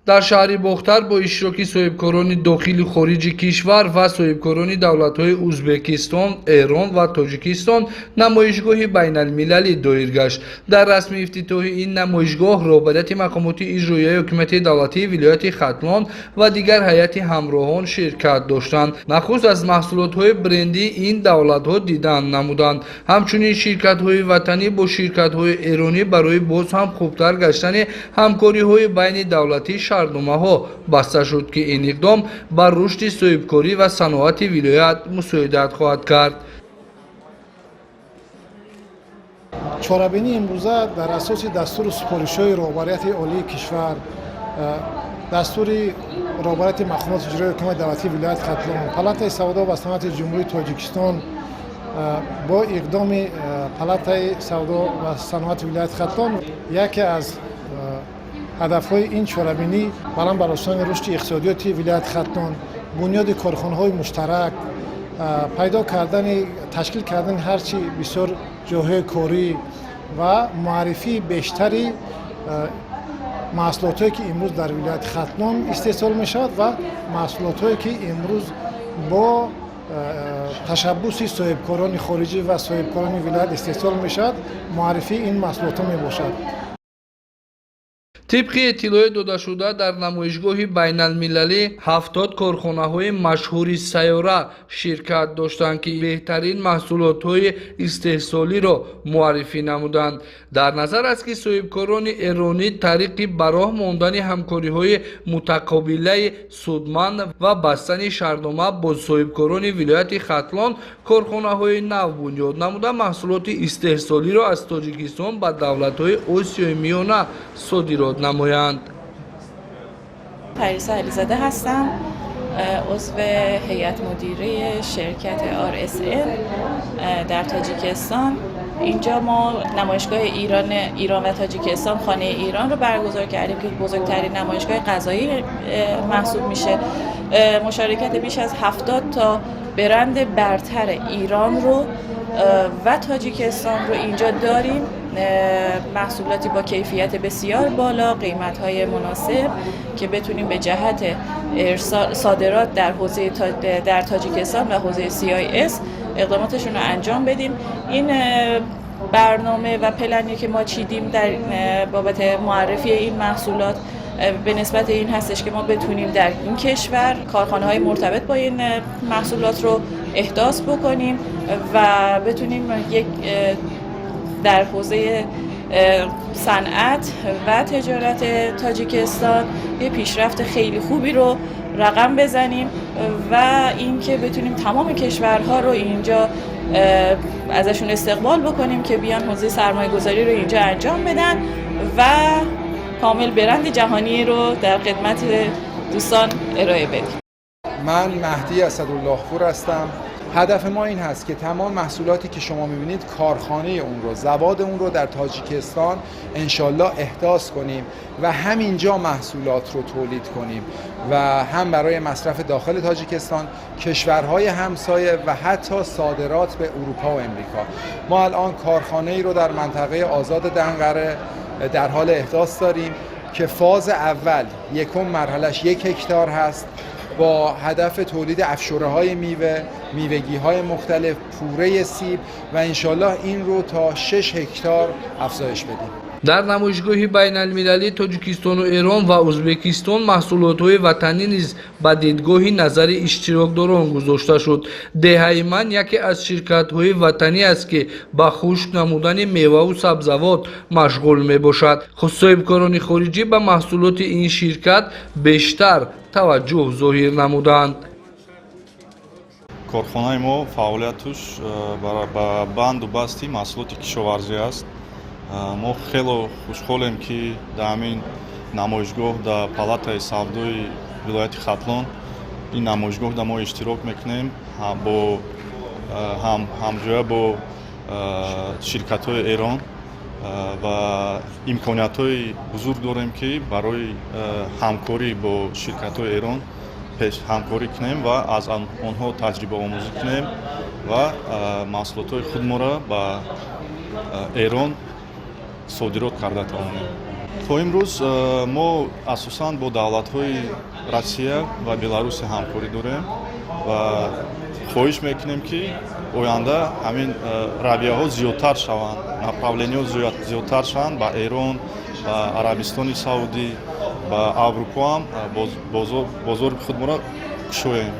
Дар шаҳри Бохтар бо иштироки соҳибкорони дохилу хориҷи кишвар ва соҳибкорони давлатҳои Узбекистон, Эрон ва Тоҷикистон намоишгоҳи байналмилалӣ доир гашт. Дар расми ифтитоҳи ин намоишгоҳ роҳбарияти мақомоти иҷроияи ҳокимияти давлатии вилояти Хатлон ва дигар ҳайати ҳамроҳон ширкат доштанд. Нахуст аз маҳсулотҳои брендии ин давлатҳо дидан намуданд. Ҳамчунин ширкатҳои ватанӣ бо ширкатҳои эронӣ барои боз ҳам хубтар гаштани ҳамкориҳои байни давлатӣ шартномаҳо баста шуд, ки ин иқдом бар рушди соҳибкорӣ ва саноати вилоят мусоидат хоҳад кард. Чорабинӣ имрӯза дар асоси дастуру супоришҳои роҳбарияти олии кишвар, дастури роҳбарияти мақомоти иҷроии ҳукумати давлатии вилояти Хатлон, Палатаи савдо ва саноати Ҷумҳурии Тоҷикистон бо иқдоми Палатаи савдо ва саноати вилояти Хатлон яке аз ҳадафҳои ин чорабинӣ баланд бардоштани рушди иқтисодиёти вилояти Хатлон, бунёди корхонаҳои муштарак, пайдо кардани, ташкил кардани ҳарчи бисёр ҷойҳои корӣ ва муаррифии бештари маҳсулотҳое, ки имрӯз дар вилояти Хатлон истеҳсол мешавад, ва маҳсулотҳое, ки имрӯз бо ташаббуси соҳибкорони хориҷӣ ва соҳибкорони вилоят истеҳсол мешавад, муаррифии ин маҳсулотҳо мебошад. Тибқи иттилои додашуда, дар намоишгоҳи байналмилалӣ 70 корхонаҳои машҳури сайёра ширкат доштанд, ки беҳтарин маҳсулотҳои истеҳсолиро муаррифӣ намуданд. Дар назар аст, ки соҳибкорони эронӣ тариқи ба роҳ мондани ҳамкориҳои мутақобилаи судманд ва бастани шартнома бо соҳибкорони вилояти Хатлон корхонаҳои нав бунёд намуда, маҳсулоти истеҳсолиро аз Тоҷикистон ба давлатҳои Осиёи Миёна содирот намоянд. پریسا علیزاده هستم، عضو هیئت مدیره شرکت RSN در تاجیکستان. اینجا ما نمایشگاه ایران و تاجیکستان، خانه ایران رو برگزار کردیم که بزرگترین نمایشگاه غذایی محسوب میشه. مشارکت بیش از 70 تا برند برتر ایران رو و تاجیکستان رو اینجا داریم. محصولاتی با کیفیت بسیار بالا، قیمت‌های مناسب که بتونیم به جهت صادرات در حوزه در تاجیکستان و حوزه CIS اقداماتشون رو انجام بدیم. این برنامه و پلنی که ما چیدیم در بابت معرفی این محصولات به نسبت این هستش که ما بتونیم در این کشور کارخانه‌های مرتبط با این محصولات رو احداث بکنیم و بتونیم یک در حوزه صنعت و تجارت تاجیکستان یه پیشرفت خیلی خوبی رو رقم بزنیم و اینکه بتونیم تمام کشورها رو اینجا ازشون استقبال بکنیم که بیان حوزه سرمایه گذاری رو اینجا انجام بدن و کامل برند جهانی رو در خدمت دوستان ارائه بدیم. من مهدی اسدالله پور هستم. هدف ما این هست که تمام محصولاتی که شما می‌بینید کارخانه اون رو، زواد اون رو در تاجیکستان انشالله احداث کنیم و همینجا محصولات رو تولید کنیم و هم برای مصرف داخل تاجیکستان، کشورهای همسایه و حتی صادرات به اروپا و امریکا. ما الان کارخانه‌ای رو در منطقه آزاد دنقره در حال احداث داریم که فاز اول یکم مرحله‌اش 1 هکتار هست با هدف تولید افشوره‌های میوه، میوگی‌های مختلف، پوره سیب و انشالله این رو تا 6 هکتار افزایش بدیم. Дар намоишгоҳи байналмилалии Тоҷикистону Эрон ва Узбекистон маҳсулотҳои ватанӣ низ ба дидгоҳи назари иштирокдорон гузошта шуд. Деҳаи ман яке аз ширкатҳои ватанӣ аст, ки ба хушк намудани меваву сабзавот машғул мебошад. Соҳибкорони хориҷӣ ба маҳсулоти ин ширкат бештар таваҷҷӯҳ зоҳир намуданд. Корхонаи мо фаъолиятуш ба банду басти маҳсулоти кишоварзӣ аст. Мо хело хушҳолем, ки дар ҳамин намоишгоҳ дар палатаи савдои вилояти Хатлон ин намоишгоҳ дар мо иштирок мекунем ҳамҷоя бо ширкатҳои Эрон ва имкониятҳои бузург дорем, ки барои ҳамкорӣ бо ширкатҳои Эрон пеш ҳамкорӣ кунем ва аз онҳо таҷрибаомӯзӣ кунем ва маҳсулотҳои худморо ба Эрон содирот карда тавонем. То имрӯз мо асосан бо давлатҳои Россия ва Беларусия ҳамкорӣ дорем ва хоҳиш мекунем, ки оянда ҳамин равияҳо зиёдтар шаванд, направление ҳо зиёдтар шаванд ба Эрон, ба Арабистони Саудӣ, ба Аврупо ҳам бозори худморо кушоем.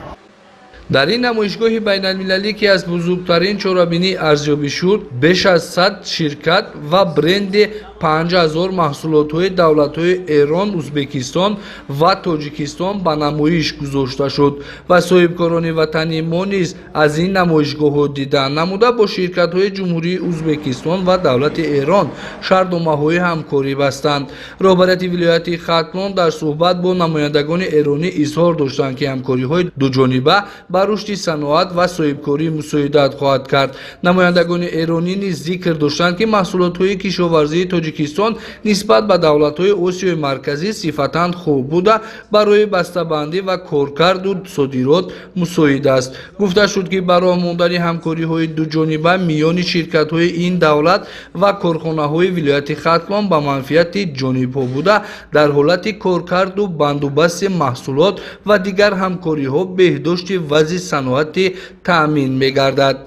Дар ин намоишгоҳи байналмилалӣ, ки аз бузургтарин чорабинӣ арзёбӣ шуд, беш аз 100 ширкат ва бренди 5000 маҳсулотҳои давлатҳои Эрон, Ӯзбекистон ва Тоҷикистон ба намоиш гузошта шуд ва соҳибкорони ватании мо низ аз ин намоишгоҳҳо дидан намуда, бо ширкатҳои Ҷумҳурии Ӯзбекистон ва давлати Эрон шартномаҳои ҳамкорӣ бастанд. Роҳбарияти вилояти Хатлон дар суҳбат бо намояндагони эронӣ изҳор доштанд, ки ҳамкориҳои дуҷониба ба рушди саноат ва соҳибкорӣ мусоидат хоҳад кард. Намояндагони эронӣ низ зикр доштанд, ки маҳсулотҳои кишоварзии Тоҷикистон нисбат ба давлатҳои Осиёи Марказӣ сифатан хуб буда, барои бастабандӣ ва коркарду содирот мусоид аст. Гуфта шуд, ки ба роҳ мондани ҳамкориҳои дуҷониба миёни ширкатҳои ин давлат ва корхонаҳои вилояти Хатлон ба манфиати ҷонибҳо буда, дар ҳолати коркарду бандубасти маҳсулот ва дигар ҳамкориҳо беҳдошти вазъи саноатӣ таъмин мегардад.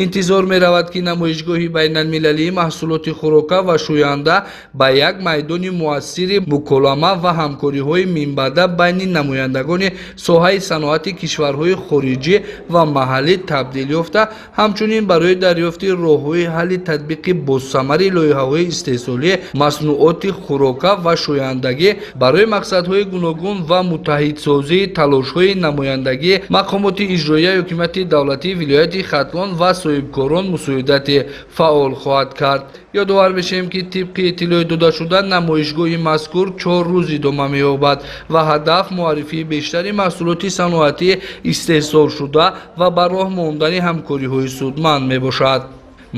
Интизор меравад, ки намоишгоҳи байналмилалии маҳсулоти хӯрока ва шӯянда ба як майдони муассири муколама ва ҳамкориҳои минбаъда байни намояндагони соҳаи саноати кишварҳои хориҷӣ ва маҳаллӣ табдил ёфта, ҳамчунин барои дарёфти роҳҳои ҳалли татбиқи босамари лоиҳаҳои истеҳсолии маснуоти хӯрока ва шӯяндагӣ барои мақсадҳои гуногун ва муттаҳидсозии талошҳои намояндагии мақомоти иҷроияи ҳокимияти давлатии вилояти Хатлон ва соҳибкорон мусоидати фаъол хоҳад кард. Ёдовар мешавем, ки тибқи иттилои додашуда, намоишгоҳи мазкур 4 рӯз идома меёбад ва ҳадаф муаррифии бештари маҳсулоти саноатӣ истеҳсолшуда ва ба роҳ мондани ҳамкориҳои судманд мебошад.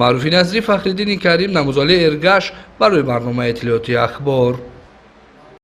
Маъруфи Назрӣ, Фахриддини Карим, Намузалӣ Эргаш барои барномаи иттилоотии Ахбор.